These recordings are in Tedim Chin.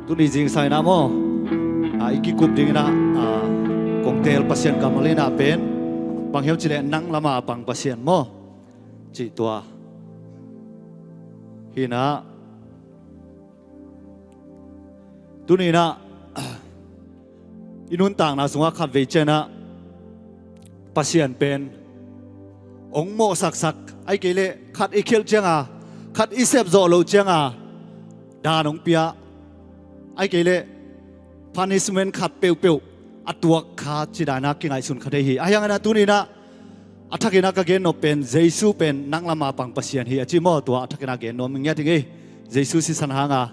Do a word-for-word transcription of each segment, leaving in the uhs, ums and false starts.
Tuni zingsang inah maw, a, i kikup ding inah, a, kong teel Pasian kammal inah pen bang hiam cih leh nang lama pang Pasian maw, cih tua hi inah. Tuni inah i nuntakna sungah khatvei cianah Pasian pen hong mawhsaksak, ahih kei leh khat i khialh cianga, khat i sep zawh loh cianga daan hong pia, ahih kei leh punishment khat peuhpeuh a tuak kha cih dan inah kingaihsun kha thei hi. Ahi hangin ah tuni inah a thak inah ka gen nop pen Jesu pen nang lama pang Pasian hi a ci maw, tua a thak inah gen nuam ing, ngiat ing ei. Jesu sisan hanga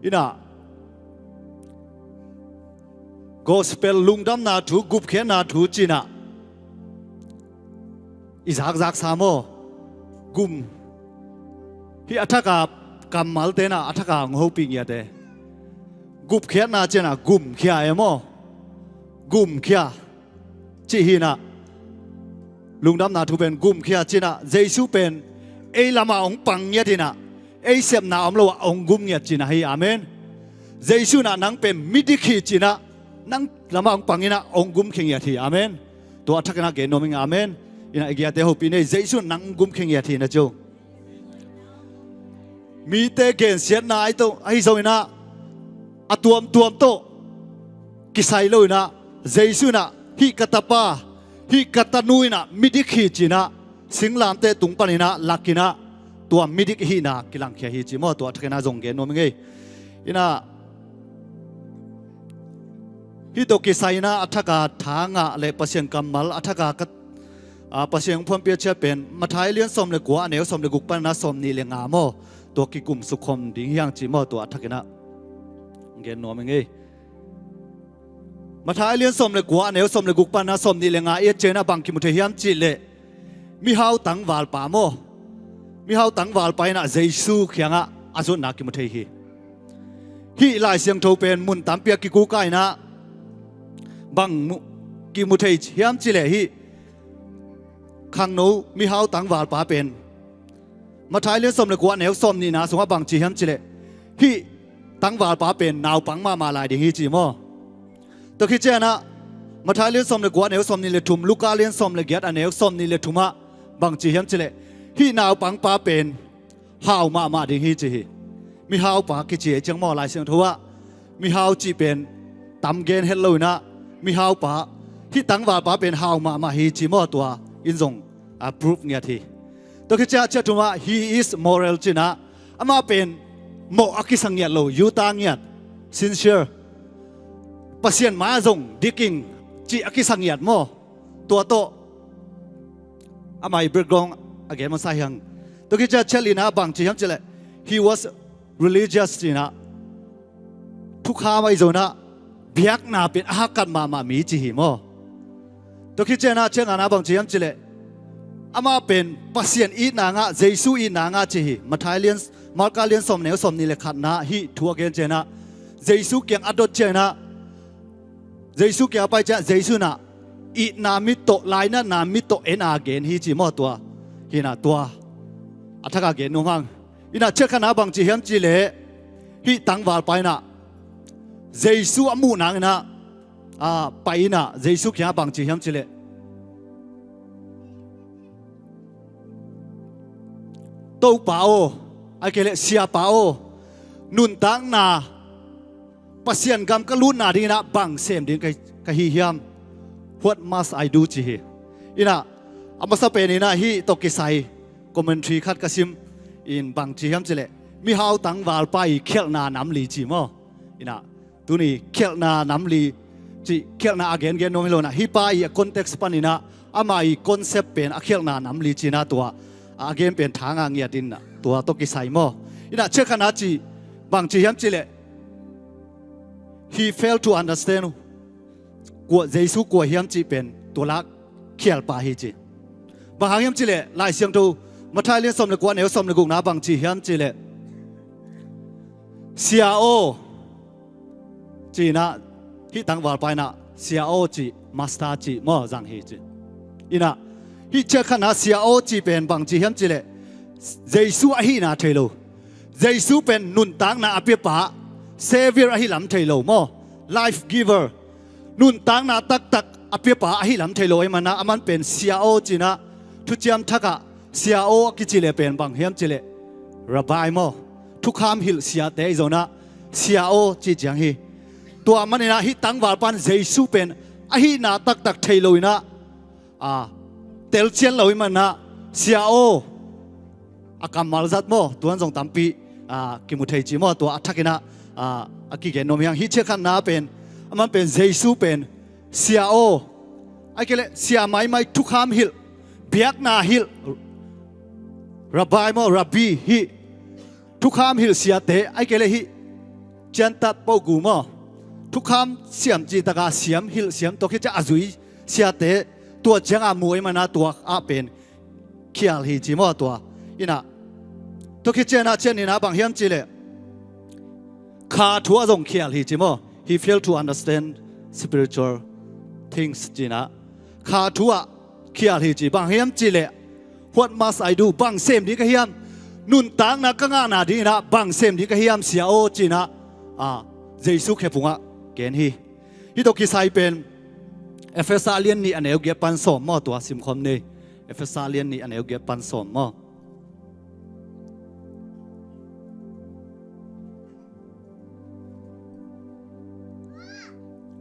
inah gospel lungdamna thu, gupkhiatna thu cih inah i zakzaksa maw, gum hi a thak a kammalte inah a thak a hong hopih ngiat e. Gupkhiatna cih inah gumkhia e maw, gumkhia cih hi inah. Lungdamna thu pen gumkhia cih inah Jesu pen ei lama hong pang ngiat inah, ei sepna om lo ah hong gum ngiat cih inah hi. Amen. Jesu inah nang pen midik hi cih inah nang lama hong pang inah hong gumkhia ngiat hi. Amen. Tua a thak inah gen nuam ing. Amen. Inah i giate hopih ni ei, Jesu inah nang hong gumkhia ngiat hi inah ci uh. Mite gensiatna ahi to, ahi zong inah a tuamtuam tawh kisai lo inah Jesu inah hih ka tapa, hih ka tanu inah midik hi cih inah singlamteh tung pan inah lak inah tua midik i hihna kilangkhia hi ci maw, tua a thak inah zong gen nuam ing ei. Inah hih tawh kisai inah a thak a tha ngah leh Pasian kammal a thak a ka, a, Pasian hong phuanpih a ciat pen Matthai lian sawm le kua, a neu sawm le guk pan inah sawm nih le nga maw, tua kikum sukkhawm ding hi hang ci maw, tua a thak inah gen nuam ing ei. Matthai lian sawm le kua, a neu sawm le guk pan inah sawm nih le nga i et ciangin ah bang kimu thei hiam cih leh mihau tangvalpa maw, mihau tangvalpa inah Jesu kiangah a zutna kimu thei hi. Hih Lai Siangtho pen mun tampi ah kikupkha inah bang mu-, kimu thei hiam cih leh hih khangno mihau tangvalpa pen Matthai lian sawm le kua, a neu sawm nihna sungah bang ci hiam cih leh hih tangvalpa pen naupang mahmah lai ding hi ci maw. Tua khit ciangin ah Matthai lian sawm le kua, a neu sawm nih le thum, Luka lian sawm le giat, a neu sawm nih le thum ah bang ci hiam cih leh hih naupangpa pen hau mahmah ding hi ci hi. Mihaupa kici ei ciang maw, Lai Siangtho ah mihau cih pen tam gen het lo inah mihaupa, hih tangvalpa pen hau mahmah hi ci maw, tua in zong a proof ngiat hi. Tua khit ciang a ciat thum ah he is moral cih inah amah pen mawh a kisa ngiat lo, yuta ngiat, sincere, Pasian mai-ah zong dik ing cih a kisa ngiat maw. Tua tawh amah i background a gen masa hi hang. Tua khit ciang a ciat lina bang ci hiam cih leh he was religious cih inah thukham ahi zong inah biakna pen a hakat mahmah mi ci hi maw. Tua khit ciang inah a ciat ngana bang ci hiam cih leh amah pen Pasian itna ngah, Jesu itna ngah ci hi. Matthai lian, Marka lian sawm, neu sawm nih le khatna hih thu a gen ciang inah Jesu kiang a dot ciang inah, Jesu kiang a pai ciang Jesu inah itna mit tawh, lainatna mit tawh en a gen hi ci maw, tua hi inah tua a thak a gen nuam hang. Inah ciat khatna bang ci hiam cih leh hih tangvalpa inah Jesu a muh nang inah, a, pai inah Jesu kiangah bang ci hiam cih leh Topa aw, ahih kei leh Siapa aw, nuntakna Pasian gam ka lutna ding inah bang sem ding ka, ka hi hiam? What must I do? Ci hi. Inah a masa pen inah hih tawh kisai commentary khat ka sim in bang ci hiam cih leh mihau tangvalpa i khialhna nam li ci maw. Inah tuni khialhna nam li cih khialhna a gengen nuam hi lo inah hih pa i a context pan inah ama i concept pen a khialhna nam li ci inah tua a gen pen tha ngah ngiat in inah tua tawh kisai maw. Inah ciat khatna cih bang ci hiam cih leh he failed to understand kua, Jesu kua hiam cih pen tua lak khial pah hi ci. Bang hang hiam cih leh Lai Siangtho Matthai lian sawm le kua, neu sawm le gukna bang ci hiam cih leh Sia aw, ci inah hih tangvalpa inah Sia aw cih, Master cih maw zang hi ci. Inah hih ciat khatna Sia aw cih pen bang ci hiam cih leh Jesu ahihna thei lo, Jesu pen nuntakna a piapa, Savior ahi lam thei lo maw, life giver, nuntakna taktak a piapa ahi lam thei lo ahih manin ah aman pen Sia aw ci-in ah, thuciam thak ah Sia aw a kici leh pen bang hiam cih leh Rabbi maw, thukham hilh siate ahi zongin ah Sia aw ci ciang hi. Tua manin ah hih tangvalpa in Jesu pen ahihna taktak thei lo-in ah, a, telcian lo ahih manin ah Sia aw, a kammal zat maw, tua in zong tampi, a, kimu thei ci maw, tua a thakin ah, a, a kigen nuam hi hang. Hih ciah khatna pen, aman pen Jesu pen Sia aw, ahih kei leh Sia maimai, thukham hilh, biakna hilh, Rabbi maw, Rabbi, hih thukham hilh siate, ahih kei leh hih ciantat pawlgu maw, thukham siam cih tak a siam, hilh siam, tua khit ciang a zui siate, tua ciang a mu ahih manin ah tua ah pen khial hi ci maw, tua in ah. Tua khit ciang ah, ciang ni-in ah bang hiam cih leh kha thu ah zong khial hi ci maw. He failed to understand spiritual things ci-in ah, kha thu ah khial hi ci. Bang hiam cih leh, what must I do? Bang sem ding ka hiam? Nuntakna ka ngahna dingin ah bang sem ding ka hiam, Sia aw ci-in ah, a, Jesu khephung ah gen hi. Hih tawh kisai pen Efesa a lian nih a neu giat pan sawm maw, tua simkhawm ni. Efesa a lian nih a neu giat pan sawm maw.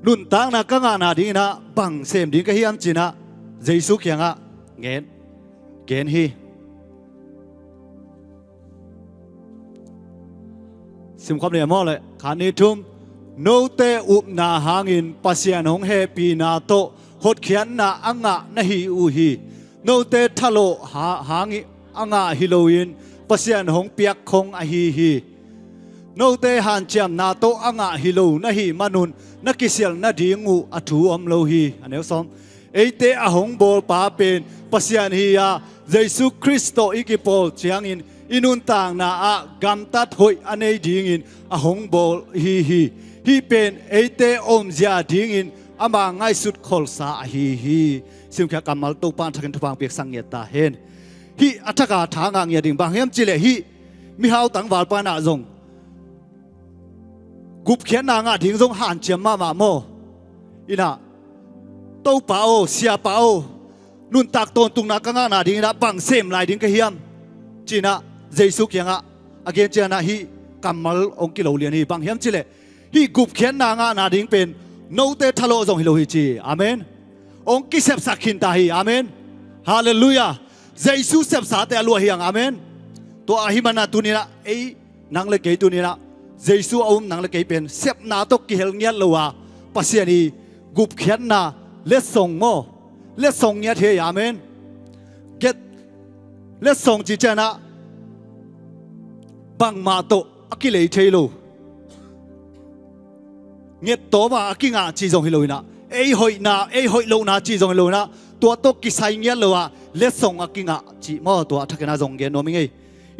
Nuntakna ka ngahna dingin ah bang sem ding ka hiam ci-in ah Jesu kiangah ngen, gen hi. Simkhawm ni maw leh, khat, nih, thum. Note upna hangin Pasian hong hehpihna tawh hotkhiatna a ngah na hi uh hi. Note thalawh ha-, hangin a ngah hi loin Pasian hong piakkhong ahi hi. Note hanciamna tawh a ngah hi lo na hih manun na kisialh nading uh a thu om lo hi. A neu sawm. Eite a hong bawlpa pen Pasian hi a, Jesu Khrist tawh i kipawl ciangin i nuntakna ah gamtat hoih a nei dingin a hong bawl ahi hi. Hih pen eite omzia dingin ama ngaihsut kholsa ahi hi. Simkhiat kammal Topa in a thakin thupha hong piaksak ngiat ta hen. Hih a thak a tha ngah ngiat ding bang hiam cih leh, hih mihau tangvalpa in ah zong gupkhiatna ngah ding zong hanciam mahmah maw. In ah, Topa aw, Siapa aw, nuntak tawntungna ka ngahna dingin ah bang sem lai ding ka hiam, ci-in ah Jesu kiangah a gen ciangin ah hih kammal hong kilo lian hi. Bang hiam cih leh, hih gupkhiatna ngahna ding pen note thalawh zong hi lo hi ci hi. Amen. Hong kisepsak khin ta hi. Amen. Halleluiah. Jesu sepsate a luah hi hang. Amen. Tua ahih manin ah tuni-in ah ei, nang le kei tuni-in ah Jesu a um nang le kei pen sepna tawh kihel ngiat lo a, Pasian i gupkhiatna letsong maw, letsong ngiat hi. Amen. Get, letsong cih ciangin ah bangmah tawh a kilei thei lo, ngettawm a a kingah cih zong hi lo-in ah, ei hoihna, ei hoih lohna cih zong hi lo-in ah, tua tawh kisai ngiat lo a letsong a kingah cih maw, tua a thakin ah zong gen nuam ing ei.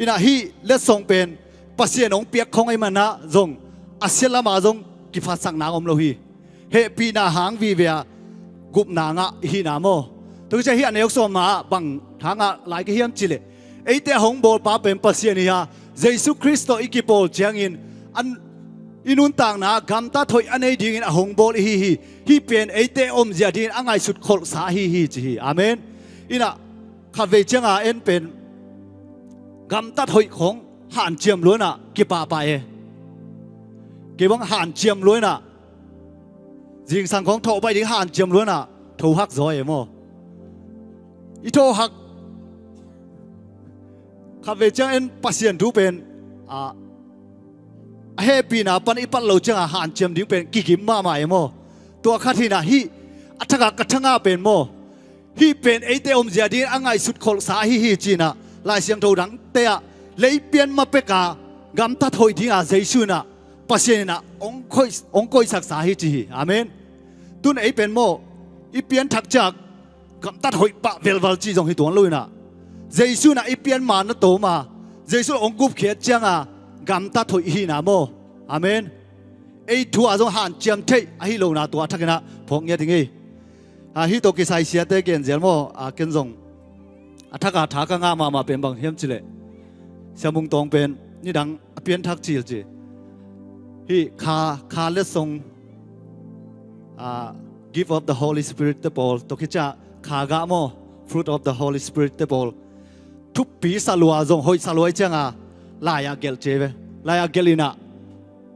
In ah hih letsong pen Pasian hong piakkhong ahih manin ah zong a sia lam ah zong kiphatsak nang om lo hi. Hehpihna hang vive a gupna ngah i hihna maw. Tua khit ciang hih a neu sawm ah bang tha ngah lai ka hiam cih leh, eite a hong bawlpa pen Pasian hi a, Jesu Khrist tawh i kipawl ciangin an, i nuntakna ah gamtat hoih a nei dingin a hong bawl i hi hi. Hih pen eite omzia dingin a ngaihsut kholhsa ahi hi ci hi. Amen. In ah khatvei ciang a en pen gamtat hoih khawng hanciam lua-in ah kipahpah e. Kei bang hanciam lua-in ah, zingsang khawng thawh baih ding hanciam lua-in ah tho hak zaw e maw. I tho hak, khatvei ciang en Pasian thu pen, a, a hehpihna pan i pat loh ciang a hanciam ding pen kigim mahmah e maw. Tua khat hi-in ah hih a thak a ka tha ngah pen maw, hih pen eite omzia dingin a ngaihsut kholhsa ahi hi ci-in ah Lai Siangtho dangte ah, lei pian ma pek a gamtat hoih ding a Jesu in ah, Pasian in ah hong koih, hong koihsaksa hi ci hi. Amen. Tun ei pen maw, i pianthak ciang gamtat hoih pah velval cih zong hi tuan lo-in ah, Jesu in ah i pian ma na tawm a, Jesu hong gupkhiat ciang a gamtat hoih i hihna maw. Amen. Ei thu ah zong hanciam theih ahi lohna tua a thakin ah phawk ngiat ing ei. A, hih tawh kisai siate gen zel maw, a, ken zong a thak a tha ka ngah mahmah pen bang hiam cih leh, Sia Mung Tawng pen nidang a pianthak cil ci. Hih kha, kha letsong, ah, gift of the Holy Spirit te pawl, tua khit ciang kha gah maw, fruit of the Holy Spirit te pawl, thupi sa lua zong, hoih sa lua i cianga, lai-ah gelh ci ve. Lai-ah gelh inah,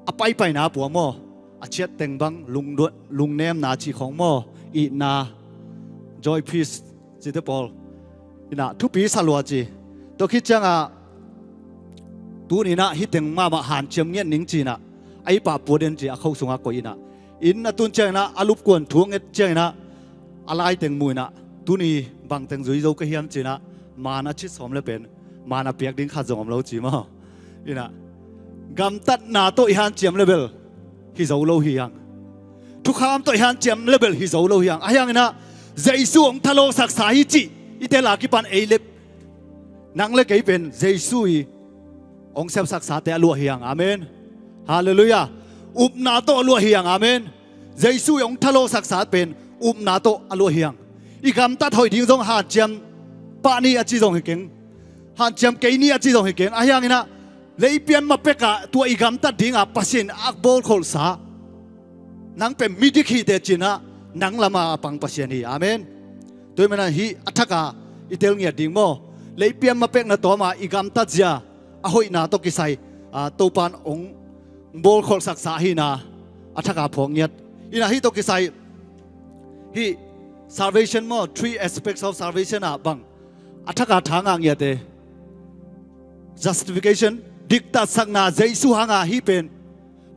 a paipaina pua maw, a ciat teng bang, lungduat, lungnemna cih khong maw, itna, joy, peace, cite pawl. Inah thupi sa lua ci. Tua khit ciangah, tuni inah hih teng mahmah hanciam ngiat ning ci inah, a i pah pua den ci a kho sungah koih inah, inn a tun ciang inah, a lupkuan thu a nget ciang inah, a lai teng mu inah, tuni bang teng zui zo ka hiam ci inah, man a cit sawm le pen, man a piak ding khat zong om lo ci maw. Inah, gamtatna tawh i hanciam le bel hi zo lo hi hang. Thukham tawh i hanciam le bel hi zo lo hi hang. Ahi hang inah, Jesu hong thalawhsaksa hi cih i tel a kipan ei le nang le kei pen Jesu i hong sepsaksate a luah hi hang. Amen. Halleluiah. Upna tawh a luah hi hang. Amen. Jesu i hong thalawhsaksa pen upna tawh a luah hi hang. I gamtat hoih ding zong hanciam pah ni a ci zong hi keng. Hanciam kei ni a ci zong hi keng. Ahi hang inah, leipian ma pekah tua i gamtat dingah Pasian a bawlkholhsa, nang pen midik hi teh ci inah, nang lamah a pang Pasian hi. Amen. Tua hi manah hih a thaka i tel ngiat ding maw. Leipian ma pek na tawmah i gamtat zia a hoihna tawh kisai, ah, Topan hong bawlkholhsaksa ahihna a thaka phawk ngiat. Inah hih tawh kisai, hih salvation maw, three aspects of salvation ah bang a thaka tha ngah ngiat e. Justification, diktatsakna, Jesu hanga hih pen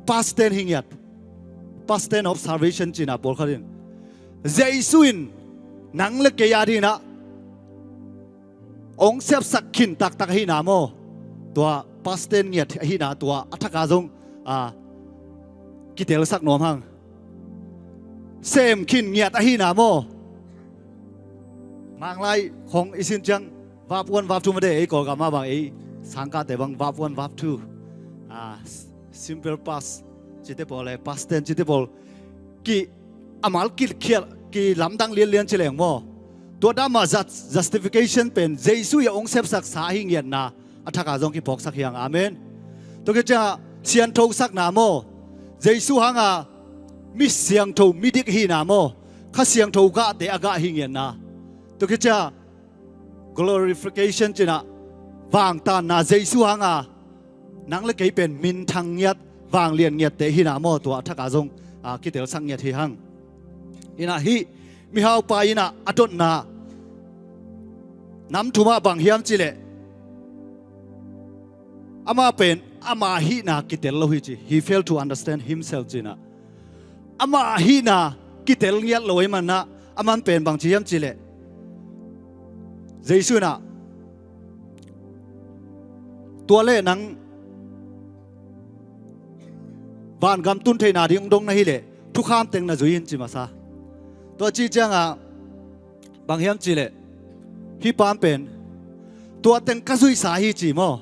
past tense hi ngiat. Past tense of salvation ci inah pawlkhat in, Jesu in nang le kei a ding inah hong sepsak khin taktak ahihna maw, tua past tense ngiat ahihna tua a thaka zong, ah, kitelsak nuam hang. Sem khin ngiat ahihna maw. Manglai khong i sin ciang, verb one, verb two mah de, ei Kawlgam ah bang, ei sangkahte bang verb one, verb two, ah, simple past cite pawl le past tense cite pawl, ki a mal ki khial, ki lamdang lianlian ci leng maw. Tua dah mah jus-, justification pen Jesu i a hong sepsaksa ahi ngiatna a thaka zong kiphawksak hi hang. Amen. Tua khit ciangah sianthosakna maw, Jesu hanga mi siangtho, midik ahihna maw, Kha Siangtho gahte a gah ahi ngiatna. Tua khit ciangah glorification ci inah vangtanna, Jesu hanga nang le kei pen minthang ngiat, vanglian ngiatte ahihna maw, tua a thaka zong, ah, kitelsak ngiat hi hang. Inah hih mihaupa inah a dotna nam thumah bang hiam cih leh, amah pen ama hihna kitel lo hi ci. He failed to understand himself ci inah. Ama hihna kitel ngiat lo ahih manah, aman pen bang ci hiam cih leh, Jesu inah, tua leh nang vangam tun theihna ding hong dong na hi leh, thukham teng na zui in ci masa. Tua cih ciangah bang hiam cih leh, hih pa pen tua teng ka zuihsa hi ci maw.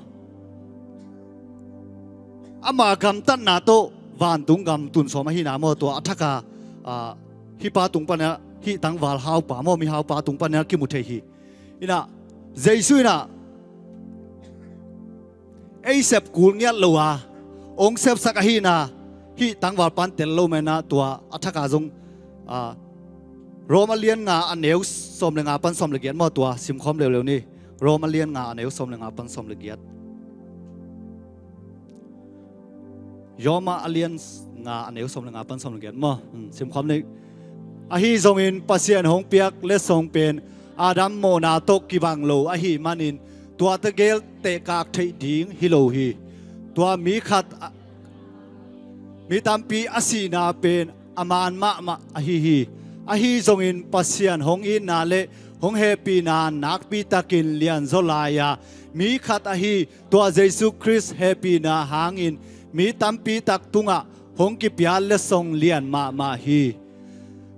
Ama gamtatna tawh vantung gam tun sawm ahihna maw, tua a thaka, ah, hih pa tung panin, hih tangval haupa maw, mihaupa tung panin kimu thei hi. Inah, Jesu inah ei sep kul ngiat lo a, hong sepsak ahihna, hih tangval pan tel lo mah inah, tua a thaka zong, ah, Rom a lian nga a neu sawm le nga pan sawm le giat maw, tua simkhawm leuleu ni. Rom a lian nga a neu sawm le nga pan sawm le giat. Rom a lian nga a neu sawm le nga pan sawm le giat maw. Hmm, simkhawm ni. Ahi zongin Pasian hong piak letsong pen Adam mawhna tawh kibang lo ahih manin, tuate gel tehkak theih ding hi lo hi. Tua mi khat a, mi tampi a sihna pen a man mahmah ahi hi. Ahi zongin Pasian hong itna le hong hehpihna nakpi takin lianzaw lai-a, mi khat ahi tua Jesu Khrist hehpihna hangin mi tampi tak tungah hong kipia letsong lian mahmah hi.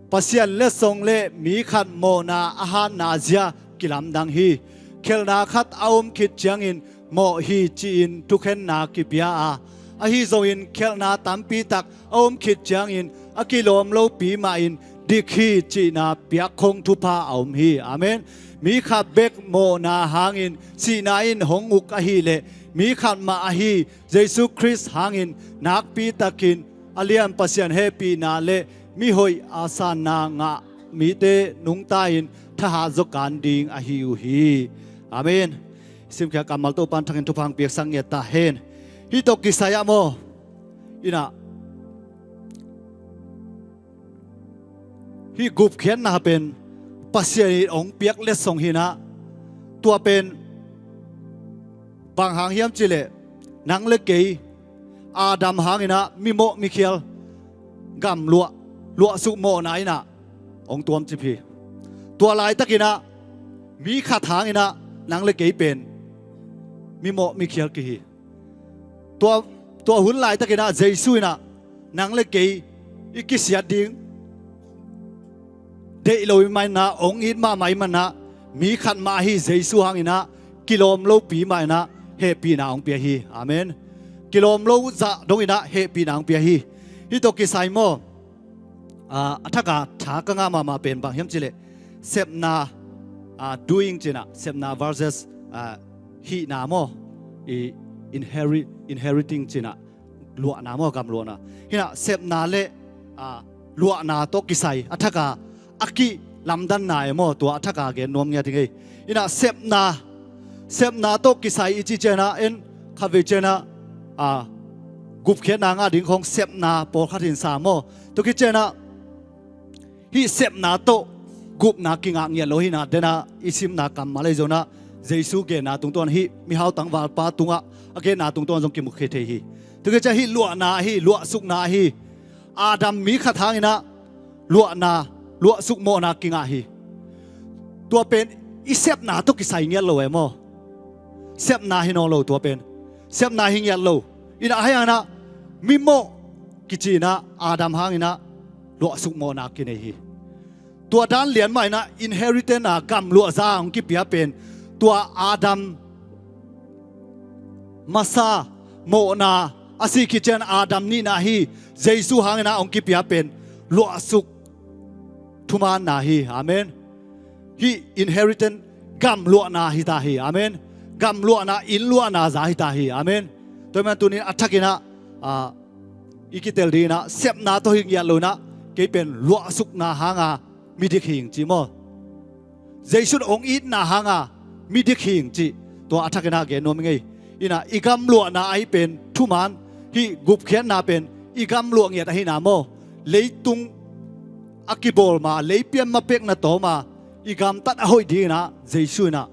Pasian letsong le mi khat mawhna a hatna zia kilamdang hi. Khelhna khat a om khit ciangin mawh hi ci-in thukhenna kipia a, ahi zongin khelhna tampi tak a om khit ciangin a kilawm lopi mahin dik hi cihna piak khong thupha a om hi. Amen. Mi khat bek mawhna hangin sihna in hong uk ahih leh, Mi khat mah ahi Jesu Khrist hangin nakpi takin a lian Pasian hehpihna le mihoih a sanna ngah mite nungta-in thahat zaw kan ding ahi uh hi. Amen. Simkhiat kammal Topa'n thakin thupha hong piaksak ngiat ta hen. Hih tawh kisai-ah maw, innah hih gupkhiatna pen Pasian in hong piak letsong hi-inah, tua pen bang hang hiam cihleh, nang le kei Adam hanginah mimawh mikhial gamluah, luahsuk mawhna innah hong tuamcip hi. Tua laitakinah mi khat hanginah nang le kei pen mimawh mikhial kihi. Tua, tua hun laitakinah Jesu innah nang le kei i kisiat ding deih lo i mah innah, hong it mahmah i mah innah, mi khat mah ahi Jesu hanginah kilawm lopi mah innah hehpihna hong pia hi. Amen. Kilawm lo zah donginah hehpihna hong pia hi. Hih tawh kisai maw, a, a thaka tha ka ngah mahmah pen bang hiam cihleh, sepna, a, doing cinah, sepna versus, a, hihna maw, i inherit, inheriting cinah, luahna maw, gamluahna. Hinah sepna le, a, luahna tawh kisai a thaka a kilamdanna e maw, tua a thaka gen nuam ngiat hi ngei. Innah sepna, sepna tawh kisai i cih cianah, en khatvei cianah, a, gupkhiatna ngah ding khawng sepna pawlkhat in sa maw. Tua khit cianah hih sepna tawh gupna kingah ngiat lo hi-inah, denah i simna kammal ahi zonah Jesu genna tungtawn, hih mihau tangvalpa tungah a genna tungtawn zong kimukhia thei hi. Tua khit ciah hih luahna ahi, luahsukna ahi, Adam mi khat hanginah luahna, luahsuk mawhna kingah hi. Tua pen i sepna tawh kisai ngiat lo e maw. Sepna hi nawn lo tua pen. Sepna hi ngiat lo. Innah ahi hanginah mimawh kicinah Adam hanginah luahsuk mawhna kinei hi. Tua dan lian mah innah inheritance a gamluah za hong kipia pen tua Adam masa mawhna a sih khit ciang Adam nihna hi, Jesu hanginah hong kipia pen luahsuk thumaanna hi. Amen. Hih inheritance gamluahna hita hi. Amen. Gamluahna, innluahna za hita hi. Amen. Tua hi man tunin a thakinah, a, i kitel dinginah sepna tawh hi ngiat lo inah kei pen luahsukna hanga midik hing ci maw. Jesu in hong itna hanga midik hing cih tua a thakinah gen nuam i ngei. Innah i gamluahna ahi pen thuman, hih gupkhiatna pen i gamluah ngiat ahina maw. Leitung a kibawl ma, leipian ma pekna tawma i gamtat a hoih dinginah Jesu innah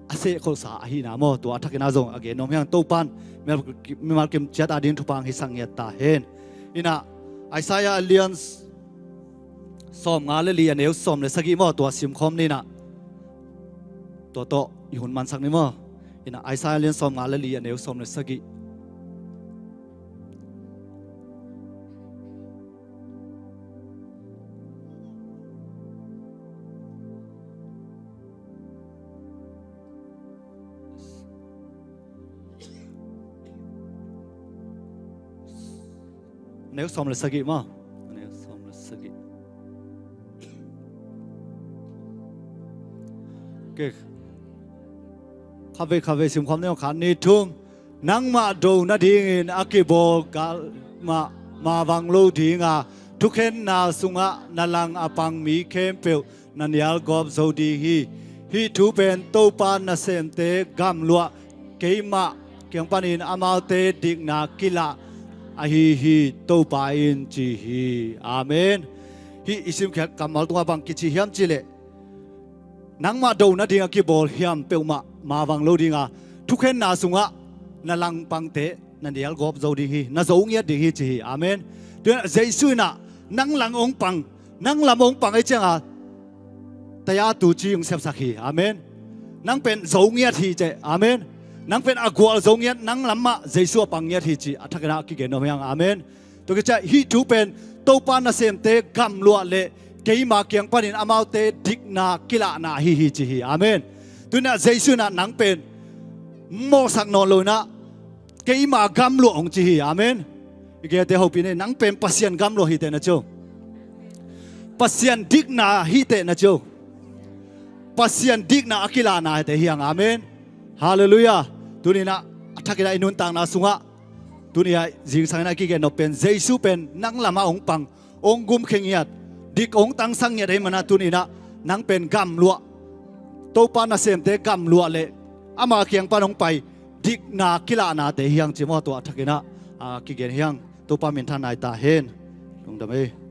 a sehkholhsa ahina maw. Tua a thakinah zong a gen nuam hi hang. Topa'n mimal, mimal kim ciat ading thupha hong hisak ngiat ta hen. Innah Isaiah a lian sawmnga le li a neu sawm le sagih maw, tua simkhawm ni innah. Tua tawh i hun mansak ni maw. Innah Isaiah lian sawmnga le li a neu sawm le sagih. A neu sawm le sagih maw. A neu sawm le sagih. Okay. Khatvei khatvei simkhawm ni maw, khat ni thum. Nangmah do nadingin a kibawl galmah mavang lo dinga, thukhenna sungah na lang a pang mi khempeuh na nialgawp zo ding hi. Hih thu pen Topa nasemte gamluah, keimah kiang panin amaute dikna kilah ahi hi, Topa in ci hi. Amen. Hih i simkhiat kammal tungah bang kici hiam cihleh, nangmah do nading a kibawl hiam peuhmah mavang lo dinga, thukhenna sungah na langpangte na nialgawp zo ding hi, na zo ngiat ding hi ci hi. Amen. Tuinah Jesu innah nang lang hong pang, nang lam hong pang ei cianga taya tu ci hong sepsak hi. Amen. Nang pen zo ngiat hi ceh. Amen. Nang pen a gual zo ngiat, nang lam mah Jesu a pang ngiat hi ci a thakinah kigen nuam hi hang. Amen. Tua khit ciah hih thu pen Topa nasemte gamluah le keima kiang panin amaute dikna kilahna ahi hi ci hi. Amen. Tuinah Jesu innah nang pen mawhsak nawn lo innah keima gamluah hong ci hi. Amen. I gelte hopih ni, nang pen Pasian gamluah hiteh na ci o. Pasian dikna hiteh na ci o. Pasian dikna a kilahna hiteh hi hang. Amen. Halleluiah. Tuninah a Thakin ah i nuntakna sungah tuni-ah zingsangin ah i kigen nop pen Jesu pen nang lamah hong pang, hong gumkhia ngiat, dik hong tangsak ngiat ahih manin ah tuni-in ah nang pen gamluah, Topa nasemte gamluah leh ama kiang pan hong pai dikna kilahnate hi hang ci maw, tua thakin ah, a, kigen hi hang. Topa minthanna hi ta hen. Lungdam ei.